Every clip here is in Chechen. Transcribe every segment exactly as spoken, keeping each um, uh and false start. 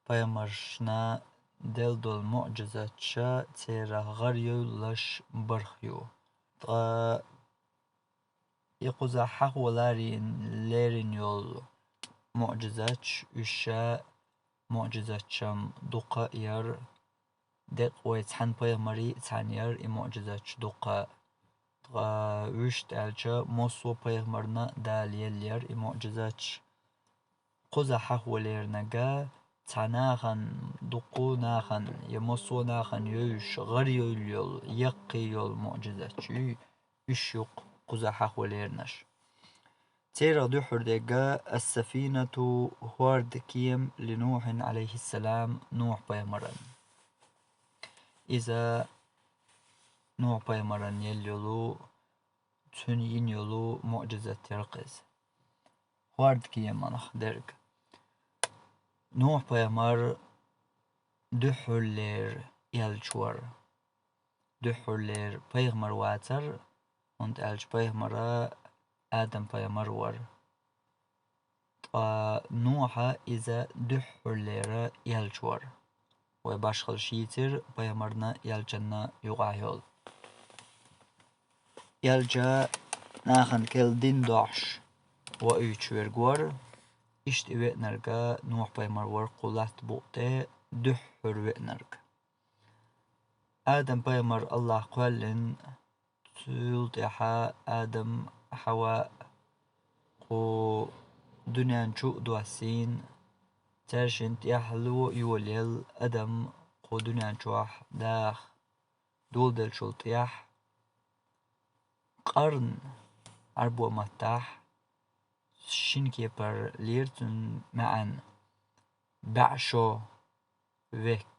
пайхамаршна делла долу муӀжизаташ церах гӀарайовлалаш барх ю. Ткъа и кхузахь хьахо ларийна лерина йолу муӀжизаташ, уьш ша муӀжизаташ-м дуккха а яра, деккъа вай цхьана пайхамарий а цхьаьна яра и муӀжизаташ дуккха а. Ткъа вуьшта аьлча, массо а пайхамарна Дала елла яра и муӀжизаташ. Кхузахь хьахо леринарг цхьа нахана, дуккха а нахана, я массо а нахана йовзуш, гӀарайовла йолу, яккхий йолу муӀжизаташ ю, уьш ю кхузахь хьахо леринарш. Церах дуьххьара дерг ас-сафинату, хӀордкема, ли Нухьин, Ӏалайхиссалам, Нухь-пайхамаран. Иза Нухь-пайхамаран елла йолу, цуьнан йина йолу муӀжизат яра-кх иза. ХӀордкеманах дерг. Нухь-пайхамар дуьххьарлера элча вара. Дуьххьарлера пайхамар вацара, хӀунда аьлча пайхамар Адам-пайхамар вара. Ткъа Нухьа иза дуьххьарлера элча вара. Вай башхалла шийцира пайхамарна, элчанна юкъахь йолу. Элча нахана керла дин дохьуш ваийтуш верг вара, иштта и веанарг Нухь-пайхамар вара кху латта букъа тӀе дуьххьара веанарг. Адам-пайхамар Аллахьа кхоьллина, цул тӀаьхьа Адам, Хьава кху дуьнен чу а доссийна, цаьршинна тӀаьхьало а йолаелла, адам кху дуьнен чохь даха доладеллачул тӀаьхьа, къарн, Ӏарбойн маттахь шина кепара лира цуьнан маьӀна, бӀе шо, век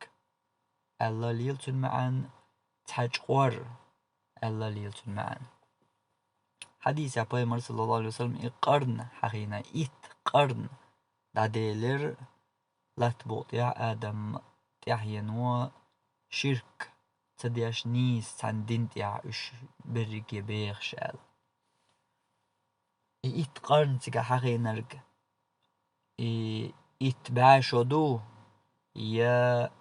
аьлла лела цуьнан маьӀна, цхьа чкъор аьлла лела цуьнан маьӀна. Хьадисехь пайхамар, саллаллаху Ӏалайхи ва саллам, и къарн хьахийна, итт къарн дӀаделира латта букъа тӀехь Адам тӀаьхьено, ширк ца деш, нийса цхьана дин тӀехь уьш берриге бехаш аьлла. И итт къарн цигахь хьахийнарг, и итт бӀе шо ду, я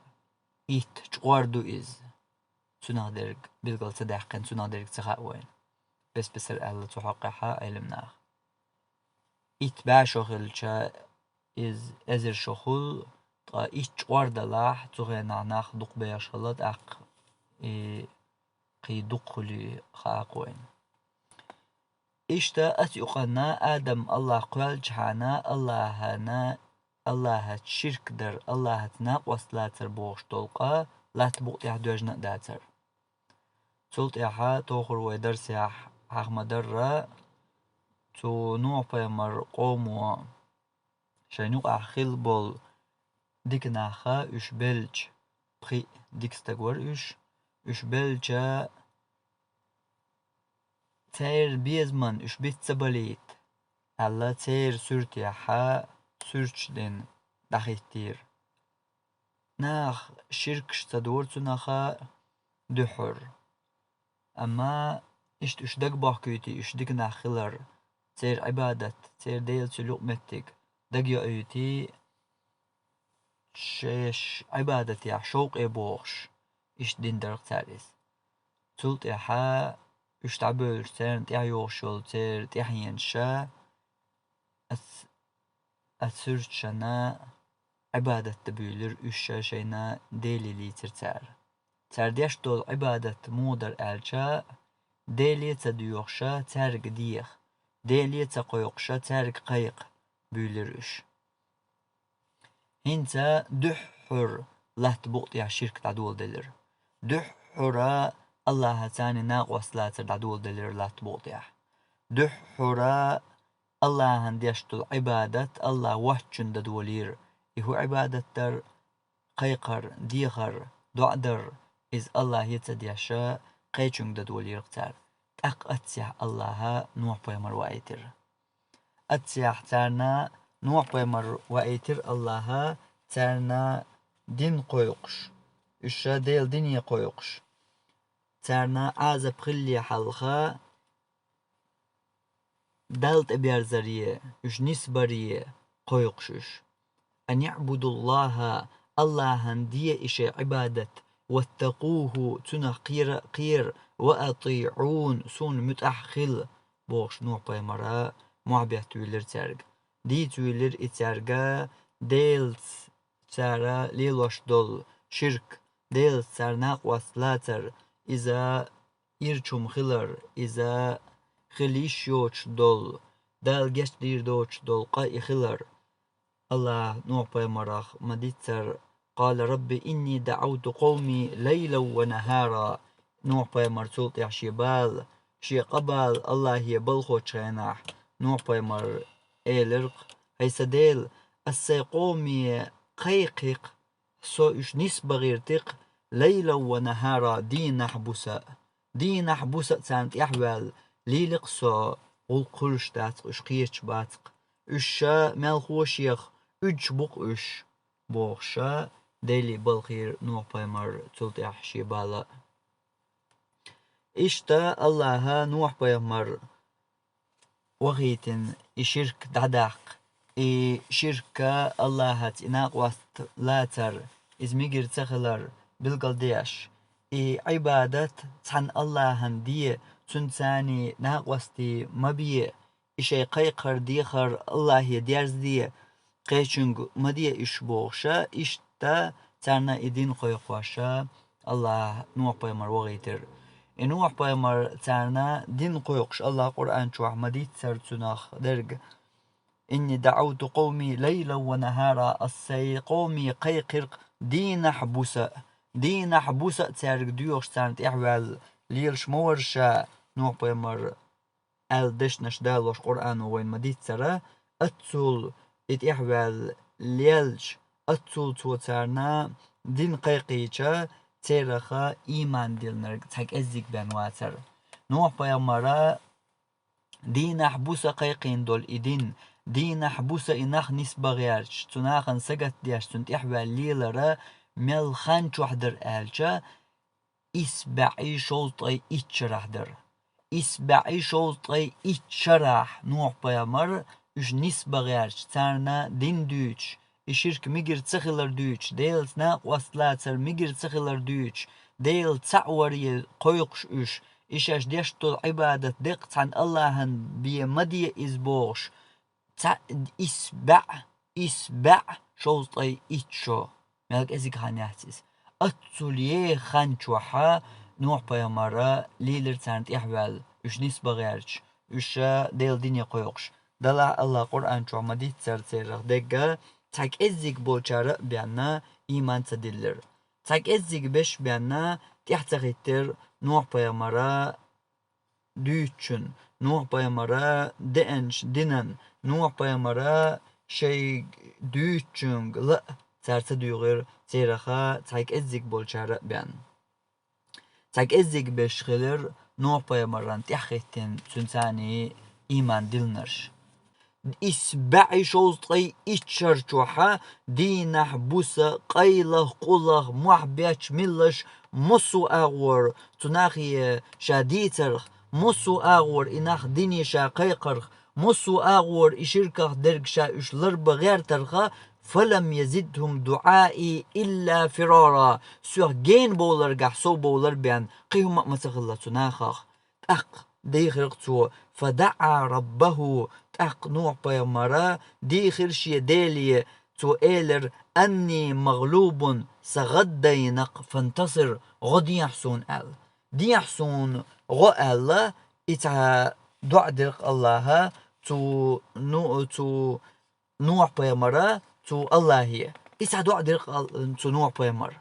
итт чкъор ду иза? Цунах дерг билгал ца даьккхина, цунах дерг ца хаьа вайна. Бес-бесара аьлла цу хьокъехь Ӏилманах. Итт бӀе шо хилча, иза эзар шо хуьлу, ткъа итт чкъор далахь, цу хенахь нах дукха бехаш хилла, тӀаккха и кхин дукха хуьлий хаьа-кх вайна. Иштта оцу юкъанна Адам Аллахьа кхоьллачхьана Аллахьана, Аллахьаца ширк дар, Аллахьаца накъост лацар бохуш долу къа латта букъа тӀехь доьжна а дацара. Цул тӀаьхьа тохур вай дарсехь хьаха ма-дарра, цу Нухь-пайхамар къомо шайна юкъахь хилла болу дика нах, уьш белча, пхиъ дика стаг вара уьш, уьш белча, церан безаман уьш биц ца балийта аьлла, церан суьртехь суьрташ дина дӀахӀиттийра. Наха ширкаш ца дора цунах дуьххьара. Амма иштта уьш дагабохкуьйтий, уьш дика нах хилар, церан Ӏибадат, церан Дела цуьнан юкъаметтиг дагайоуьйтий, шаьш Ӏибадатехь шовкъе бохуш, иштта дина дара-кх цара иза. Цул тӀаьхьа уьш дӀабевллачу царна тӀаьхьа йогӀуш йолу церан тӀаьхьенаш ша ас, ас суьрташна Ӏибадат дан буьйлира уьш ша шайна, Деле лийцира цара. Цара деш долу Ӏибадат муха дара аьлча, Деле ца доьхуша цаьрга деха, Деле ца кхойкхуша цаьрга кхайкха буьйлира уьш. ХӀинца дуьххьара латта букъа тӀехь ширк дӀадоладелира. Дуьххьара Аллахьаца накъост лацар дӀадоладелира латта букъа тӀехь. Дуьххьара Аллахьан деш долу Ӏибадат Аллахь воцчунна дан долийра. И хӀун Ӏибадат дара? Кхайкхар, дехар, доӀа дар, иза Аллахье ца деш, кхечуьнга дан долийра-кх цара. ТӀаккха аццехь Аллахьа Нухь-пайхамар ваийтира. Аццехь царна Нухь-пайхамар ваийтира Аллахьа, царна дин кхойкхуш, уьш ша Делан дине кхойкхуш, царна Ӏазап хиллале хьалха, Далла тӀеберзаре, уьш нисбаре кхойкхуш уьш. «Ан иъбудуллаха», Аллахьан де и шоай Ӏибадат, «ваттакъуху», цунах кхера а кхера, «ва атиӀун», суна муьтӀахь хила, бохуш Нухь-пайхамара мохь бетта вуьйлира цаьрга. Дийца вуьйлира и цаьрга Делаца цара лелош долу ширк, Делаца цара накъост лацар, иза ирча хӀума хилар, иза хила йиш йоцуш долу, Дала гечдийр доцуш долу къа и хилар. Аллахьа Нухь-пайхамарах ма-дийццара: «Къала рабби инни даӀавту къавми лайлан ва нахара». Нухь-пайхамар цул тӀаьхьа шен бала, шен къа бала Аллахье балхочу хенахь, Нухь-пайхамар элира-кх: «ХӀай сан Дела, ас сайн къоме кхайкхи-кх, со уьш нисбан гӀирти-кх лайлан ва нахара, дийнахь-буса а. Дийнахь-буса а царна тӀаьхьаваьлла лели-кх со, гӀуллакх хуьлуш дац-кх, уьш кхеташ бац-кх. Уьш ша мелхо шех уьдуш бу-кх уьш», — бохуша, Деле балхийра Нухь-пайхамар цул тӀаьхьа шен бала а. Иштта Аллахьа Нухь-пайхамар вахийтина и ширк дӀадаккха, и ширка Аллахьаца и накъост лацар, иза мегар ца хилар билгалдеш, и Ӏибадат цхьана Аллахьан де, цуьнца царний накъостий ма бе, и шайн кхайкхар, дехар Аллахье дерзаде, кхечуьнга ма де уьш бохуша, иштта царна и дин кхойкхоша Аллахьа Нухь-пайхамар вахийтира. И Нухь-пайхамар царна дин кхойкхуш, Аллахьа Къуръан чохь ма-дийццара цунах дерг: «Инни даӀавту къавми лайлан ва нахара», ас сайн къоме кхайкхира-кх дийнахь-буса а. Дийнахь-буса а цаьрга доьхуш царна тӀаьхьаваьлла лелаш ма вара ша, Нухь-пайхамар аьлла дешнаш далош Къуръано вайна ма-дийццара, аццул и тӀаьхьаваьлла лелча, аццул цо царна дин кхайкхийча, цераха ийман диллинарг цхьа кӀеззиг бен вацара. Нухь-пайхамара дийнахь-буса кхайкхийна долу и дин, дийнахь-буса и нах нисбан гӀерташ, цу нахана сагатдеш, цунна тӀаьхьаваьлла лелара мел хан чохь дара аьлча, исс бӀе шовзткъе итт шарахь дара. Исс бӀе шовзткъе итт шарахь Нухь-пайхамар уьш нисбан гӀерташ, царна дин дуьйцуш, и ширк мегар ца хилар дуьйцуш, Делаца накъост лацар мегар ца хилар дуьйцуш, Дела цхьаъ варе кхойкхуш уьш, и шаьш деш долу Ӏибадат деккъа цхьана Аллахьан бен ма де иза бохуш, цхьа исс бӀе, исс бӀе шовзткъе итт шо, мел кӀезиг хан яц иза. Аццул еха хан чохьа Нухь-пайхамара лелира царна тӀаьхьаваьлла, уьш нисбан гӀерташ, уьш Делан дине кхойкхуш. Делахь Аллахьа Къуръан чохь ма-дийццара церах дегга, цхьа кӀеззиг болчара а бен ийман ца диллира. Цхьа кӀеззиг беш бен тӀаьхьа ца хӀиттира Нухь-пайхамара дуьйцучун, Нухь-пайхамара деанчу динан, Нухь-пайхамара шайга дуьйцучуьнга ла а цара ца дуьйгӀира цераха цхьа кӀеззиг болчара а бен. Цхьа кӀеззиг беш хилира Нухь-пайхамаран тӀаьхьахӀиттина цуьнан царний ийман диллинарш. Исс бӀе шовзткъе итт шар чохьа дийнахь-буса, къайлаха, къулаха, мохь бетташ, миллаш, массо а агӀор цу нахе ша дийцарх, массо а агӀор и нах дине ша кхайкхарх, массо а агӀор и ширках дерг ша уьш ларбан гӀертарха, «фалам язидхум дуӀаи илла фирара», соьх гена бовларгахь сов бовлар бен кхин хӀума а ма ца хилла цу нахах. ТӀаккха дийхира-кх цо: «ФадаӀа раббаху», тӀаккха Нухь-пайхамара дийхира шен Деле, цо элира: «Анни магълубун», сан гӀаддайна-кх, «фантасир», гӀо дехьа суна аьлла. Дехьа суна гӀо аьлла, и цхьа доӀа дира-кх Аллахьа цу, ну, цу Нухь-пайхамара цу Аллахье. И цхьа доӀа дира-кх ал-, цу Нухь-пайхамара.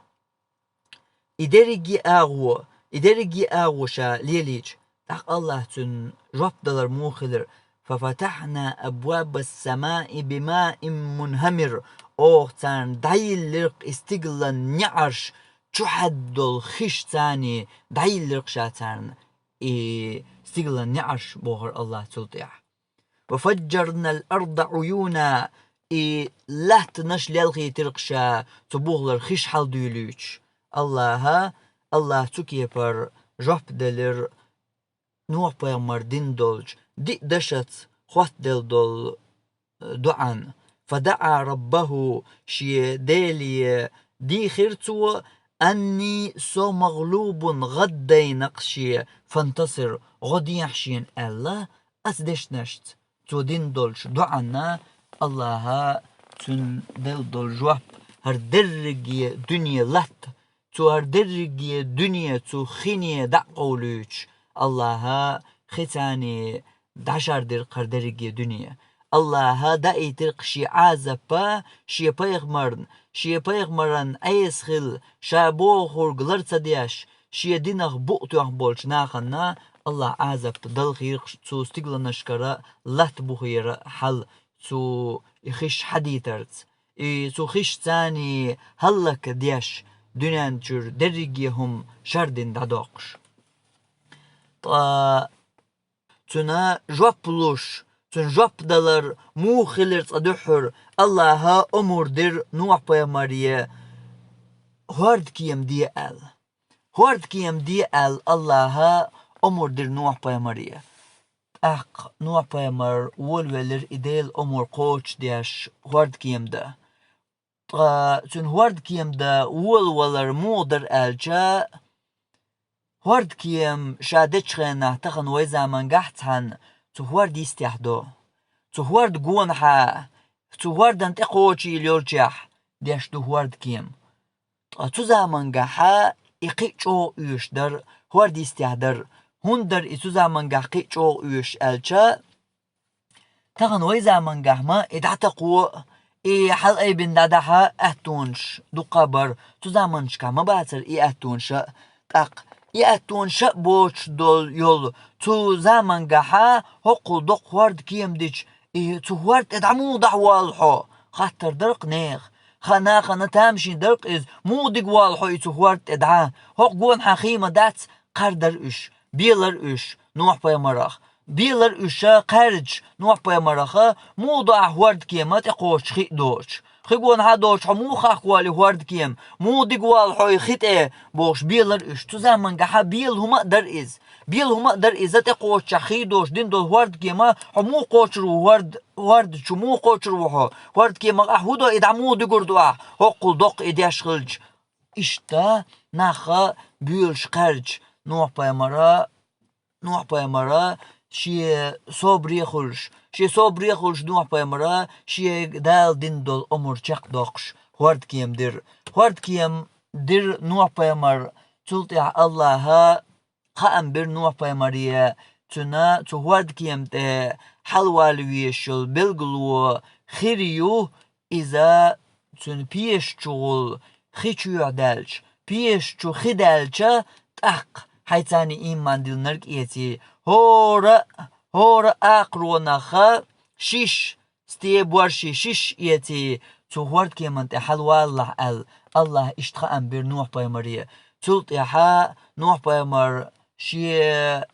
И дерриге а агӀо, и дерриге а агӀо ша лелийча, тӀаккха Аллахьа цунна жоп далар муха хилира: «Фафатахьна абвабас-самаи бимаин мунхӀамир», оха царна дӀайиллира-кх и стигалан неӀарш, чухьаьдда долу хиш царний дӀайиллира-кх ша царна, и стигалан неӀарш, бохура Аллахьа цул тӀаьхьа. «Ва фаджжарнал арда Ӏуюна», и латтанаш лелхийтира-кх ша цу бухалара хиш хьалдуьйлуьйтуш. Аллахьа, Аллахьа цу кепара жоп делира Нухь-пайхамар дина долчу диъ дашаца хоттаделла долу, э, доӀан. فدعا ربه, шен Деле дийхира цо, أني, со مغلوب, гӀаддайнакх ше, فانتصر, гӀо дехьа шена аьлла, оцу дешнашца цо дина долчу доӀанна АллахӀа цунна делла долу жоп, хӀара дерриге дуьне латта, цо хӀара дерриге дуьне цу хине дӀа а къовлуьйтуш, АллахӀа хи царна дӀашардира хӀара дерриге дуьне. АллахӀа даийтира-кх шен Ӏазапа шен пайхамарна, шен пайхамаран Ӏеса хилла, ша бохург лар ца деш, шен динах букъ тоьхна болчу нахана АллахӀа Ӏазап далхийра-кх цу стигланашкара латта бухара хьал, цу хиш хьадийтарца. И цу хиш царна хӀаллакдеш, дуьнен чуьра дерриге хӀума шардина дӀадоккхуш. Ткъа цуьнан жоп луш, цуьнан жоп далар муха хилира цкъа дуьххьара, АллахӀа омра дира Нухь-пайхамаре хӀордкема де аьлла. ХӀордкема де аьлла, АллахӀа омра дира Нухь-пайхамаре. ТӀаккха Нухь-пайхамар волавелира и Делан омра кхочушдеш хӀордкема дан. Ткъа цуьнан хӀордкема дан волавалар муха дара аьлча, хӀордкема ша дечу хенахь, тахана вай замангахь цхьаьна, цу хӀорда йистехь до. Цу хӀорда гонахьа, цу хӀордан тӀе кхочийла йолчехь деш ду хӀордкема. Ткъа цу замангахьа и кхин а чӀогӀа оьшуш дара, хӀорда йистехь дара. ХӀунда дара и цу замангахь кхин а чӀогӀа оьшуш аьлча, тахана вай замангахь ма и дӀатакхо, и хьалаайбина дӀадахьа аьттонаш дуккха а бара, цу заманашкахь ма бацара и аьттонаш а. ТӀаккха и аьттонаш а боцуш долу йолу цу замангахьа хӀоккхул доккха хӀордкема дича, и цу хӀорда тӀе дӀа муха дӀахӀоллу хьо? Хаттар дара-кх нехан. Ха нахана тамашийна дара-кх иза, муха дигаволлу хьо и цу хӀорда тӀе дӀа? ХӀокху гонахьа хи ма дац, кхардара уьш, белара уьш Нухь-пайхамарах. Белара уьш кхаьрдаш Нухь-пайхамарах, муха до ахь хӀордкема тӀекхочуш хи а доцуш? Хи гонахьа а доцуш хьо муха хахкаволлу и хӀордкема? Муха дигаволлу хьо и хи тӀе? Бохуш белара уьш. Цу замангахьа бела хӀума а дара иза. Бела хӀума а дара иза, тӀекхочушехь хи доцуш дина долу хӀордкема, хьо муха кхочур ву хӀорда, хӀорда чу муха кхочур ву хьо? ХӀордкемах ахь хӀун до, и дӀа муха дуьгур ду ахь, хӀоккхул доккха и деш хилча? Иштта нах боьлуш кхаьрдаш Нухь-пайхамара, Нухь-пайхамара шен собаре а хуьлуш, шен собаре а хуьлуш Нухь-пайхамара шега Дала дина долу омра чекхдоккхуш хӀордкема дира. ХӀордкема дира Нухь-пайхамар, цул тӀаьхьа АллахӀа хаам бира Нухь-пайхамаре, цуьнан цу хӀордкема тӀе хьалавала везаш йолу билгало хир ю, иза цуьнан пеша чу гӀур хи чу юьхьдаьлча, пеша чу хи даьлча, тӀаккха хьайн царна ийман диллинарг эций, хӀора, хӀора акхаронах шиш, стеборший шиш эций, цу хӀордкеман тӀе хьалавалалахь аьлла, АллахӀа иштта хаам бира Нухь-пайхамаре. Цул тӀаьхьа Нухь-пайхамар шен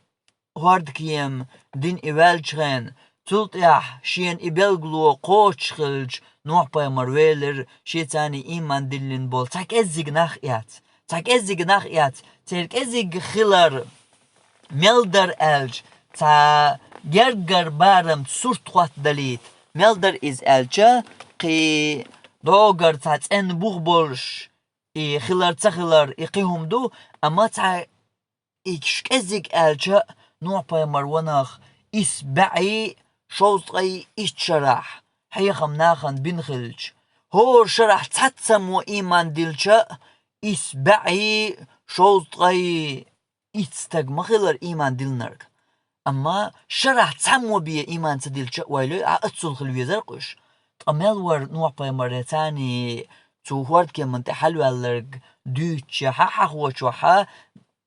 хӀордкема дина и ваьллачу хенахь, цул тӀаьхьа шена и билгало кхочуш хилча, Нухь-пайхамар велира шен царна ийман диллина болу цхьа кӀеззиг нах эцна. Цхьа кӀеззиг нах эцна, церан кӀеззиг хилар мел дара аьлча, цхьа гергара барамца сурт хӀоттадалийта мел дара иза аьлча, кхин догара цхьа цӀена бух болуш, и хилар ца хилар, и кхин хӀума ду, амма цхьа и кӀеззиг аьлча, Нухь-пайхамар ванах исс бӀе шовзткъе итт шарахь хьехам нахана бина хилча, хӀора шарахь цхьаццаммо ийман диллича, исс бӀе шовзткъе итт стаг ма хилара ийман диллинарг. Амма шарахь цхьаммо бен ийман ца диллича а, вай лой, ахь аццул хила везара-кх уьш. Ткъа мел вара Нухь-пайхамаре царна цу хӀордкеман тӀе хьалаваьлларг дуьйцучехьа, хьахочохьа,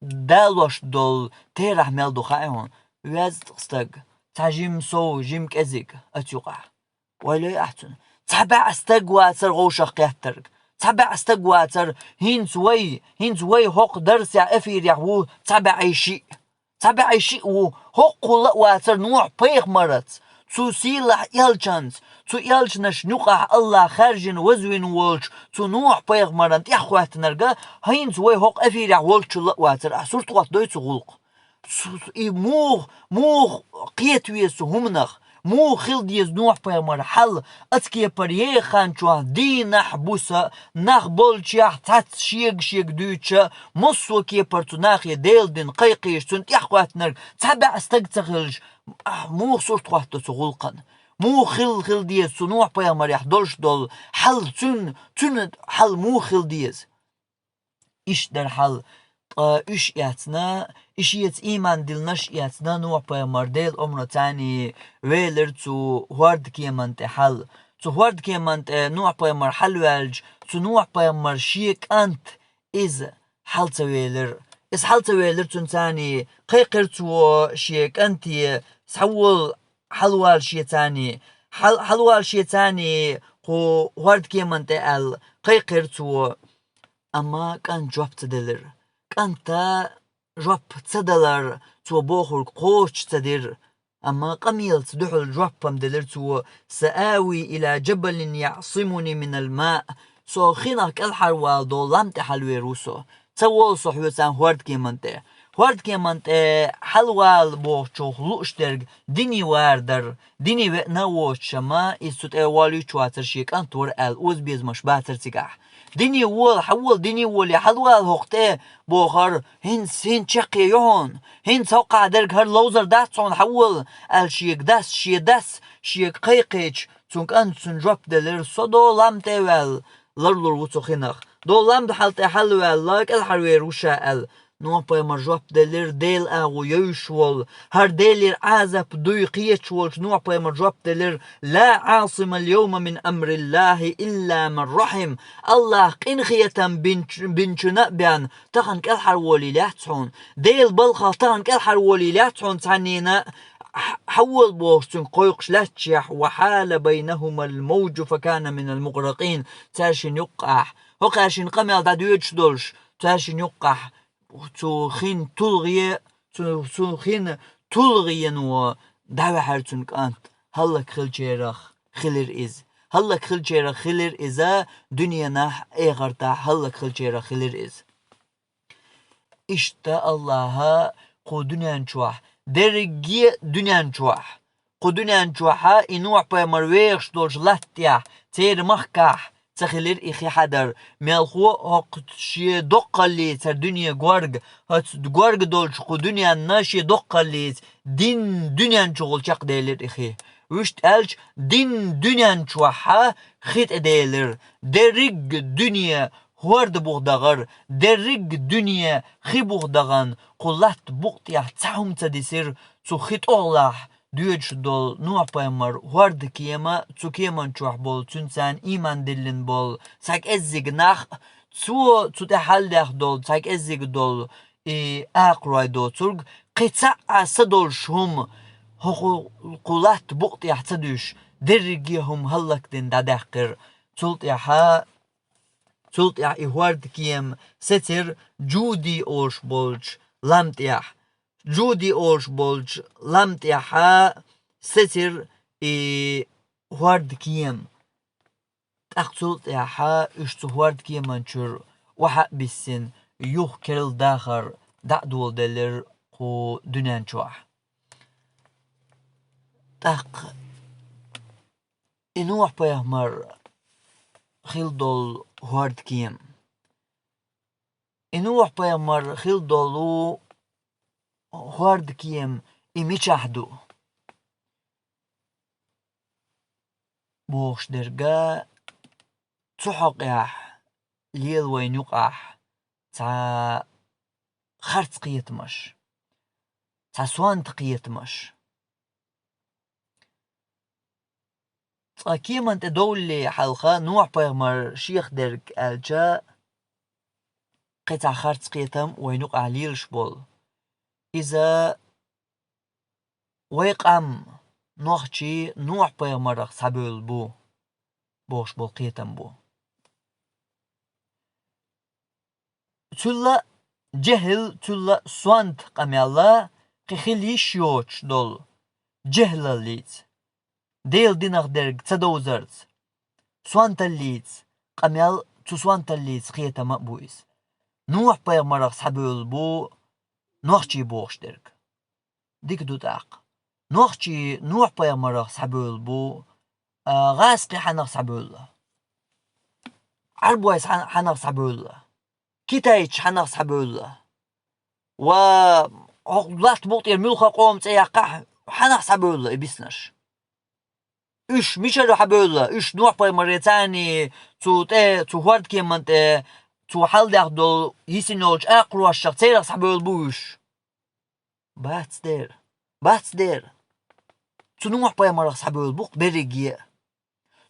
далош долу терахь мел ду хаьий хьуна? Везткъа стаг, цхьа жима сов, жима кӀезиг оцу юкъахь. Вай лой ахь цунна. Цхьа бӀе стаг вацара вовшах кхеттарг. Цхьа бӀе стаг вацара, хӀинца вай, хӀинца вай хӀокху дарсехь, эфирехь ву цхьа бӀе шиъ. Цхьа бӀе шиъ ву, хӀоккхул а вацара Нухь-пайхамарца, цу сийлахь элчанца, цу элчанашна юкъахь АллахӀа хаьржина вазвина волчу цу Нухь-пайхамарна тӀеххоьттинарг, хӀинца вай хӀокху эфирехь волчул а вацара, ахь сурт хӀоттадой цу гӀуллакх. Цу, и муха, муха кхета веза цу хӀуманах, Муха хила деза Нухь-пайхамар хьал, оцу кепара еха хан чохь дийнахь-буса, нах болчех цхьацца шега-шега дуьйцуш, массо а кепара цу нахе Делан дин кхайкхийча, цунна тӀехь хӀоьттинарг цхьа бӀе стаг ца хилча, ахь муха сурт хӀотто цу гӀуллакхана? Муха хила, хила деза цу Нухь-пайхамарехь долуш долу хьал, цуьнан, цуьнан хьал муха хила деза? Иштта дара хьал, ткъа уьш эцна, и шеца ийман диллинарш эцна, Нухь-пайхамар Делан омра царний велира цу хӀордкеман тӀе хьал. Цу хӀордкеман тӀе Нухь-пайхамар хьалаваьлча, цу Нухь-пайхамар шен кӀант иза хьал ца велира. Иза хьал ца велира цунна царний, кхайкхира цо шен кӀанте, схьавола, хьалавала шен царний, хьал-, хьалавала шен царний кху хӀордкеман тӀе аьлла, кхайкхира цо. Амма кӀанта жоп ца делира. КӀанта жоп ца далар цо бохург кхочуш ца дира. Амма къамелаца дуьхьал жоп-м делира цо: «Саави иля джабалин яӀсимуни миналь маъ». Со хинах кӀелхьарвала долу лам тӀе хьалавер ву со. Ца волу со хьоьцан хӀордкеман тӀе. ХӀордкеман тӀе хьалавала бохучух лууш дерг дине вар дара. Дине веана а воцуш, амма иза цу тӀе волуьйтуш вацара, шен кӀант вара аьлла, озабезамаш бацара цигахь. «Дине вола, хьавола, дине волий, хьалавала хӀокху тӀе», — бохура, «хӀинца, хӀинца чаккхе ю хьуна, хӀинца хӀокхахь дерг хӀара ловзар дац хьуна, хьавола», — аьлла, шега дас, шен дас, шега кхайкхийча, цуьнан кӀанта цунна жоп делира: «Со долу лам тӀе а ваьлла, ларлур ву цу хинах. Долу лам хьал тӀе хьалаваьлла, кӀелхьарвер ву ша», — аьлла. Нухь-пайхамар жоп делира, Делан агӀо евзаш волу, хӀара Делера Ӏазап дуй кхеташ волчу Нухь-пайхамар жоп делира: «Ла Ӏасималь-йовма мин амриллахӀи илла ман рахьим». АллахӀа къинхетам бинч-, бинчунна а бен, тахана кӀелхьарволий лаьцна хьуна? Делан балхах тахана кӀелхьарволий лаьцна хьуна цхьаннена? Хьа-, хьавола бохуш цуьнга кхойкхуш лаьттачехь: «Ва хьала байнахӀумаль-мавджу факана миналь-мугъракъин». Цаьршинна юккъехь, хӀокхаьршинна къамел дӀадоьдуш долуш, цаьршинна юккъехь цу хин тулгӀе, цу, цу хин тулгӀено дӀаваьхьира цуьнан кӀант, хӀаллакьхилчарах хилира иза. ХӀаллакьхилчарах хилира иза, дуьненахь, эхартахь хӀаллакьхилчарах хилира иза. Иштта АллахӀа кху дуьнен чохь, дерриге а дуьнен чохь, кху дуьнен чохь и Нухь-пайхамар вехаш долчу латта тӀехь, церан махкахь ца хилира и хи хьадар. Мелхо а хӀокху шен доккхаллица хӀара дуьне горга, хӀоцу горга долчу кху дуьненна шен доккхаллица дин дуьнен чухула чекхделира и хи. Вуьшта аьлча, дин дуьнен чохь хи тӀеделира, дерриг а дуьне хӀорда буха дахара, дерриг а дуьне хи буха дахана, кху латта букъа тӀехь цхьа хӀума ца дисира, цу хи тӀехула доьдуш долу Нухь-пайхамар хӀордкема, цу кеман чохь болу, цуьнца ийман диллина болу цхьа кӀеззиг нах, цо цу тӀе хьалдаьхна долу цхьа кӀеззиг долу и акхарой доцург, кхин цхьа а са долуш хӀума хӀокху кху латта букъа тӀехь ца дуьсуш, дерриге а хӀума хӀаллакдина дӀадаьккхира. Цул тӀаьхьа Цул тӀаьхьа и хӀордкема сецира Джуди олуш болчу лам тӀехь. Джуди олуш болчу лам тӀехьа сецира и хӀордкема. ТӀаккха цул тӀаьхьа уьш цу хӀордкеман чуьра охьа а биссина, юха керла дахар дӀа а доладелира кху дуьнен чохь. ТӀаккха и Нухь-пайхамар хила долу хӀордкема. И Нухь-пайхамар хила долу хӀордкема и мичахь ду? Бохуш дерга, цу хьокъехь лела вайна юкъахь цхьа харц кхетамаш, цхьа сонта кхетамаш. Цкъа кеман тӀе довлале хьалха Нухь-пайхамар шех дерг аьлча, кхин цхьа харц кхетам вайна юкъахь лелаш болу. Иза вай къам, нохчий Нухь-пайхамарах схьабевлла бу, бохуш болу кхетам бу. Цуьнан жехӀил, цуьнан сонта къамел кхин хила йиш йоцуш долу жехӀлаллица, Делан динах дерг ца довзарца, сонталлица къамел, цу сонталлица кхетам а бу иза. Нухь-пайхамарах схьабевлла бу нохчий бохуш дерг. Дика ду тӀаккха. Нохчий Нухь-пайхамарах схьабевлла бу, а, гӀазкхий хьанах схьабевлла, Ӏарбой хьан-, хьанах схьабевлла, китайцаш хьанах схьабевлла, ва хӀокху латта букъ тӀера муьлхха къоман цӀе яккхахь, хьанах схьабевлла и биснарш? Уьш мичара хьабевлла? Уьш Нухь-пайхамаре царний цу тӀе, цу хӀордкеман тӀе, цо хьалдаьхна долу йисина йолчу акхарошах церах схьабевлла бу уьш? Бац дера. Бац дера. Цу Нухь-пайхамарах схьабевлла бу-кх берриге а.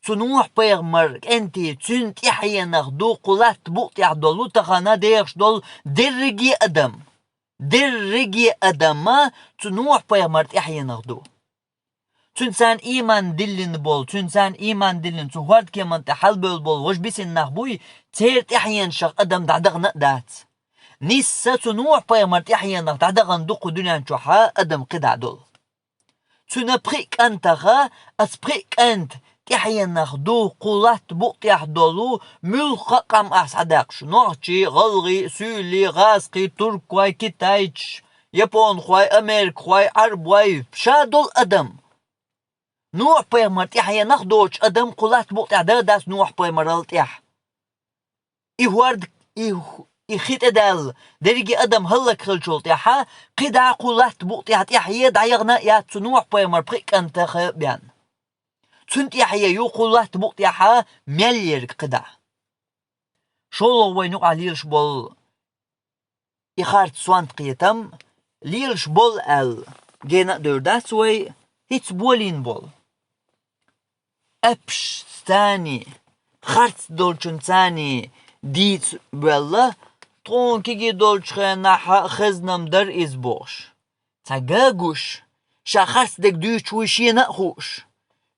Цу Нухь-пайхамар кӀентий, цуьнан тӀаьхьенах ду кху латта букъ тӀехь долу, тахана дехаш долу дерриге а адам. Дерриге а адам цу Нухь-пайхамар тӀаьхьенах ду. Цуьнан царна ийман диллина болу, цуьнан царна ийман диллина, цу хӀордкеман тӀе хьалабевлла болу важа бисина нах буй, церан тӀаьхьенашах адам дӀадахана а дац. Нисса цу Нухь-пайхамар тӀаьхьенах дӀадахана ду кху дуьнен чохь адам кхидӀа долу. Цуьнан пхи а кӀантаха, аса пхи а кӀанта тӀаьхьенах ду кху латта букъ тӀехь долу муьлхха а къам ахь схьадаьккхича: нохчий, гӀалгӀай, суьйлий, гӀазкхий, туркой, китайцаш, японхой, америкахой, Ӏарбой, ша долу адам. Нухь-пайхамар тӀаьхьенах доцуш адам кху латта букъ тӀехь дан дац Нухь-пайхамарал тӀаьхьа. И хӀорд, и, и хи тӀедаьлла, дерриге адам хӀаллакьхилчул тӀаьхьа, кхидӀа кху латта букъ тӀехь тӀаьхье дӀаяхана а яц цу Нухь-пайхамар пхи а кӀантаха бен. Цуьнан тӀаьхье ю кху латта букъ тӀехь мел ерг кхидӀа. ШолгӀа вайна юкъахь лелаш болу и харц сонта кхетам лелаш болу аьлла, гена а девр дац вай, хӀинца болийна болу. Аппшцаний, харц долчунцаний дийца боьлла, тхуна кегий долчу хенахь хезна-м дара иза бохуш. Цхьа ган гуш, ша харц дерг дуьйцуш вуй шена а хууш,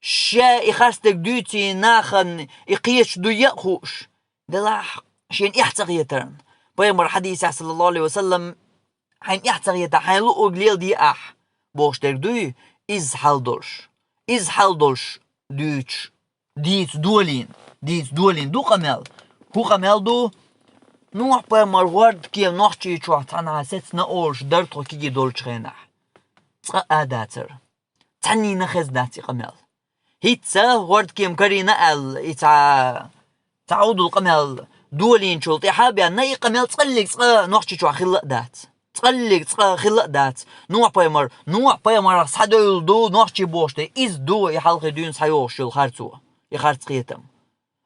ша и харц дерг дуьйций нахана и кхеташ дуй а хууш, делахь шена эхь ца хетарна. Пайхамар хьадийсехь, саллаллаху алейхи ва саллам, хьайна эхь ца хетахь, хьайн луург леладе ахь, бохуш дерг дуй, изза хьал долуш. Изза хьал долуш дуьйцуш, дийца долийна, дийца долийна ду къамел. ХӀун къамел ду? Нухь-пайхамар хӀордкема Нохчийчохь цхьанхьа сецна олуш дара тхо кегий долчу хенахь. Цкъа а дацара. Цхьаннийна хезна дац и къамел. ХӀинца хӀордкема карийна аьлла, и цхьа, цхьа удал къамел долийначул тӀаьхьа а бен, и къамел цкъаллиг цкъа Нохчийчохь хилла а дац. Цкъаллиг цкъа хилла а дац. Нухь-пайхамар, Нухь-пайхамарах схьадевлла ду нохчий бохуш дерг, иза ду и хьалхе дуьйна схьайогӀуш йолу харцо, и харц кхетам.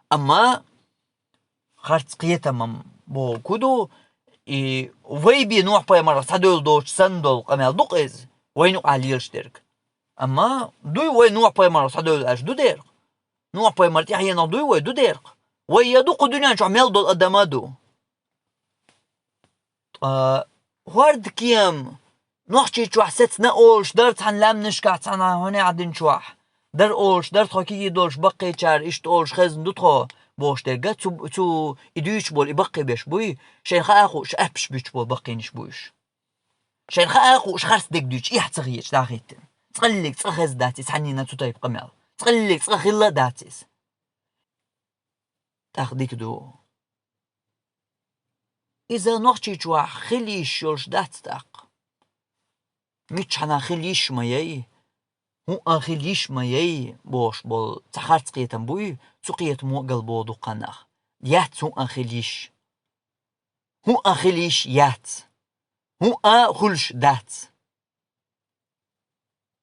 Амма харц кхетам-м бохург хӀун ду, и вай бен Нухь-пайхамарах схьадевлла доцуш санна долу къамел ду-кх иза, вайна юкъахь лелаш дерг. Амма дуй вай Нухь-пайхамарах схьадевлла аьлча, ду дера-кх. Нухь-пайхамар тӀаьхьенах дуй вай, ду дера-кх. Вай я ду кху дуьнен чохь мел долу адам а ду. Ткъа хӀордкема Нохчийчохь сецна олуш дара цхьана лаьмнашкахь, цхьана хӀунехь динчохь. Дара олуш дара тхо кегий долуш баккхийчара, иштта олуш хезна ду тхо, бохуш дерг а цу, цу и дуьйцуш болу и баккхий берш буй, шайна хаа а хууш, аппаш буьтуш болу баккхийнаш бу уьш. Шайна хаа а хууш, харц дерг дуьйцуш эхь ца хеташ дӀахӀиттина. Цкъаллиг цкъа хезна дац иза цхьаннийна цу тайпа къамел. Цкъаллиг цкъа хилла а дац иза. ТӀаккха дика ду. Иза Нохчийчохь хила йиш йолуш дац тӀаккха. Миччахьана хила йиш ма яй, хӀун а хила йиш ма яй, бохуш болу цхьа харц кхетам буй, цу кхетамо а галбоху дуккха нах. Яц хӀун а хила йиш. ХӀун а хила йиш яц. ХӀун а хуьлуш дац.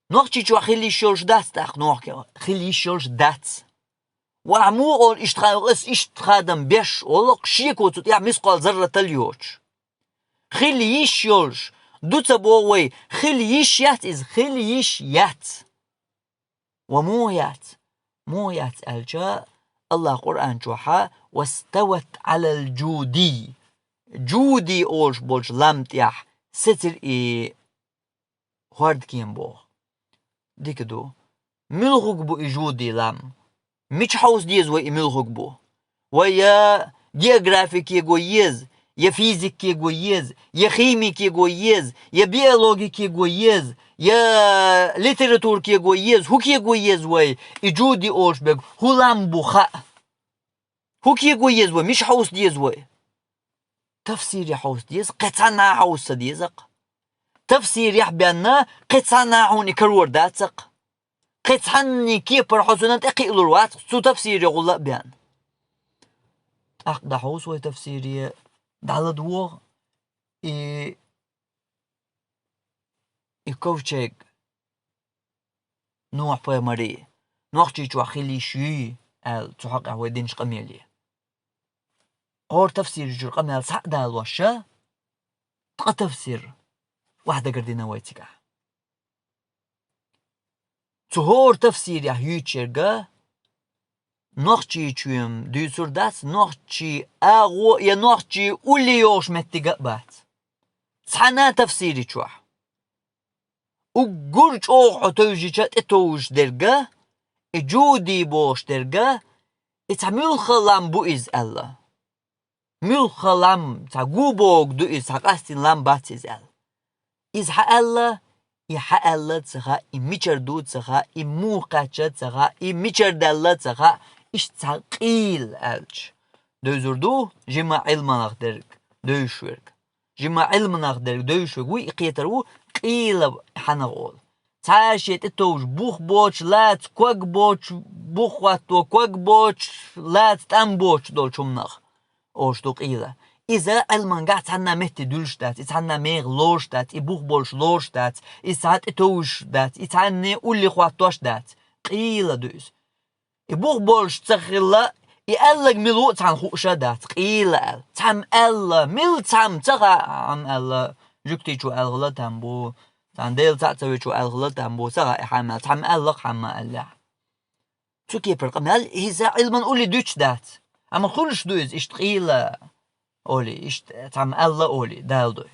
Нохчийчохь хила йиш йолуш дац тӀаккха, нохчо хила йиш йолуш дац. Ва ахь муха олу иштта ха-, ас иштта хадам беш олу-кх шеко цу тӀехь мискъал зарратал йоцуш. Хила йиш йолуш, ду ца боху вай, хила йиш яц иза, хила йиш яц. Ва муха яц? Муха яц аьлча, Аллах Къуръан чохьа: «Вастават Ӏалал джуди». Джуди олуш болчу лам тӀехь сецира и хӀордкема боху. Дика ду. Муьлхуг бу и джуди лам? Мича хьовса деза вай и муьлхуг бу? Вай я географикего еза, я физиккего еза, я химикего еза, я биологикего еза, я литературкего еза, хӀукхего еза вай, и джуди олуш берг хӀун лам бу хаа? ХӀукхего еза вай, мича хьовса деза вай? Тафсире хьовса деза, кхин цхьанна хьовса ца деза-кх. тафсирехь бенна, кхин цхьанна хьуна и карор дац-кх. Кхин цхьанна кепара хьо цунна тӀекхиалур вац-кх, цу тафсире гӀулла а бенна. ТӀаккха дӀахьовс вай тафсире, дӀаладувгӀа и, и ковчег, Нохь-пайхамарий, Нохчийчохь хила йиш юй аьлла, цу хьокъехь вай динчу къамеле. ХӀора тафсирчуьра къамел схьа а далош, ткъа тафсир охьадагардина вай цигахь. Цу хӀора тафсирехь юьйцуш ерг Нохчийчоь-м дуьйцур дац, нохчийн агӀо я нохчийн улле йолуш меттиг а бац. Цхьана тафсирчохь. Уггар чӀогӀа хьо тевжича тӀетовжуш дерг, и Джуди бохуш дерг, и цхьа муьлхха лам бу иза аьлла. Муьлхха лам, цхьа гу богу ду иза, цхьа къастийна лам бац иза аьлла. Иза хьан аьлла, и хьан аьлла ца хаьа, и мичара ду ца хаьа, и муха кхаьчна ца хаьа, и мичара даьлла ца хаьа, иштта цхьа къийла аьлча. Девзар ду жима Ӏилманах дерг, девзаш верг. Жима Ӏилманах дерг девзаш верг вуй, и кхетар ву, къийла хьанах олу. Цхьа шен тӀетовжуш бух боцуш лаца ког боцуш, бух хӀотто ког боцуш, лаца тӀам боцуш долчу хӀуманах олуш ду къийла. Иза Ӏилманехь цхьанна метте дуьллуш дац, и цхьанна меха лоруш дац, и бух болуш лоруш дац, и цхьа тӀетовжуш дац, и цхьанне улле хӀоттош дац. Къийла ду иза. И бух болуш ца хилла, и аьлларг мила ву а цхьаьна хууш а дац, къийла аьлла. Цхьамма аьлла, мила цхьамма ца хаьа, хьан аьлла, жуьгтичо аьлла хила там бу, цхьана Дела цхьаъ ца вечо аьлла хила там бу, ца хаьа и хьан аьлла, цхьамма аьлла-кх, хьан ма аьллехь. Цу кепара къамел иза Ӏилман улле дуьтуш дац. Амма хуьлуш ду иза иштта къийла олий, иштта цхьамма аьлла олий, Дала дуй.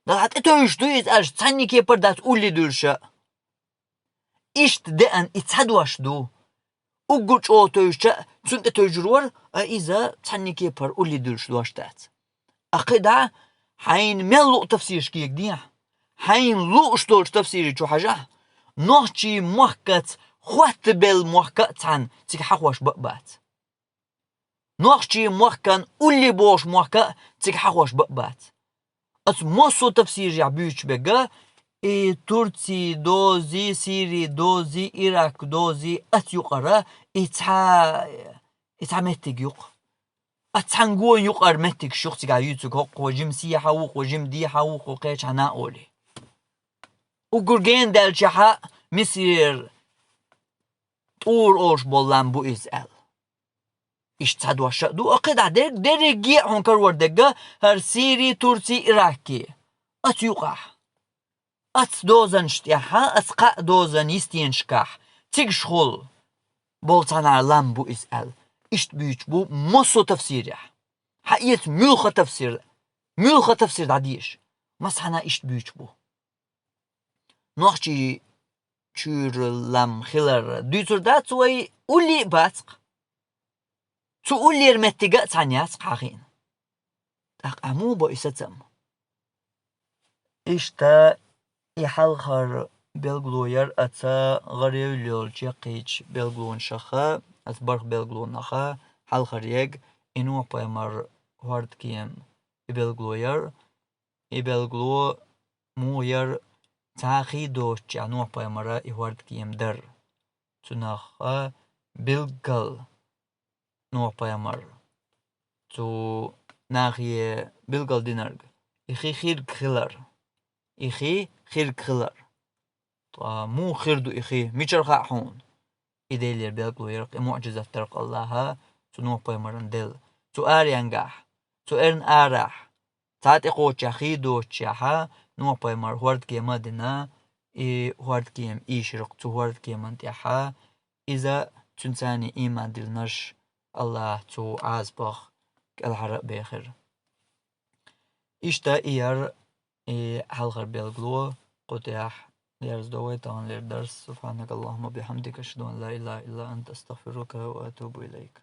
Дала хьан тӀетевжаш ду иза аьлча, цхьанна кепара дац улле дуьллуш а. Иштта деана и цхьа дош ду. Уггар чӀогӀа тевжича, цунна тӀетевжар вара, а иза цхьанна кепара улле дуьллуш дош дац. А кхидӀа, хьайна мел луъу тафсираш кегадехьа, хьайна лууш долчу тафсире чу хьажахь, нохчийн махкаца хоттабелла мохк а цхьаьна цига хьахош бан а бац. Нохчийн махкана улле бохуш мохк а цига хьахош бан а бац. Аса массо а тафсирехь буьйцуш берг, и Турци дози, Сири дози, Ирак дози, аса юкъара и цхьа, и цхьа меттиг ю-кх. Аса цхьана гонан юкъара меттигаш ю-кх цигахь юьйцург, хӀокхо жима сехьа ву-кх, жима дехьа ву-кх, кхечанхьа а олий. Уггар генадаьллачохь Мисрера ТӀур олуш болу лам бу иза аьлла. Иштта цхьа дош а ду, а кхидӀа дерг, дерриге а хьуна карор дерг, хӀара Сири, Турци, Ираки. Аса юкъахь. Аса дозанаш тӀехь, аса кхаа дозан йистенашкахь, цигахь болу цхьана лам бу иза аьлла. Иштта буьйцуш бу массо а тафсирехь. Хьан эца муьлхха тафсир, муьлхха тафсир дӀадеша. Массанхьа иштта буьйцуш бу. Нохчийчуьра лам хилар дуьйцур дац вай, улле а бац-кх. Цу уллера меттиг а цхьаьна яц-кх хьан хиъна. ТӀаккха ахь муха бо и сацам? Иштта и хьалхара билгало яра аса гӀаревлла йолчу яккхийчу билгалонашха, аса барх билгалонах хьалхара ерг, и Нохь-пайхамар хӀордкема и билгало яра, и билгало муха яра, цхьа хи доцучохь Нохь-пайхамара и хӀордкема дара. Цунах билггал Нохь-пайхамар цу нахе билггал динарг, и хи хирг хилар. И хи хирг хилар. Ткъа муха хир ду и хи? Мичара хаьа хьуна? И Делера билгало яра-кх, и муӀжизат дара-кх Аллаха цу Нохь-пайхамарна делла. Цу аренгахь, цу эрна арахь, цхьа тӀекхочучохь хи доцучохь, Нохь-пайхамара хӀордкема а дина, и хӀордкема ийшира-кх цу хӀордкеман тӀехь, иза цуьнца ийман диллинарш Аллаха цу Ӏазапах кӀелхьара а бехира. Иштта и яра и хьалхара билгало, кху тӀехь дерзадо вай таханлера дарс. سبحانك اللهم وبحمدك، أشهد أن لا إله إلا أنت، أستغفرك وأتوب إليك.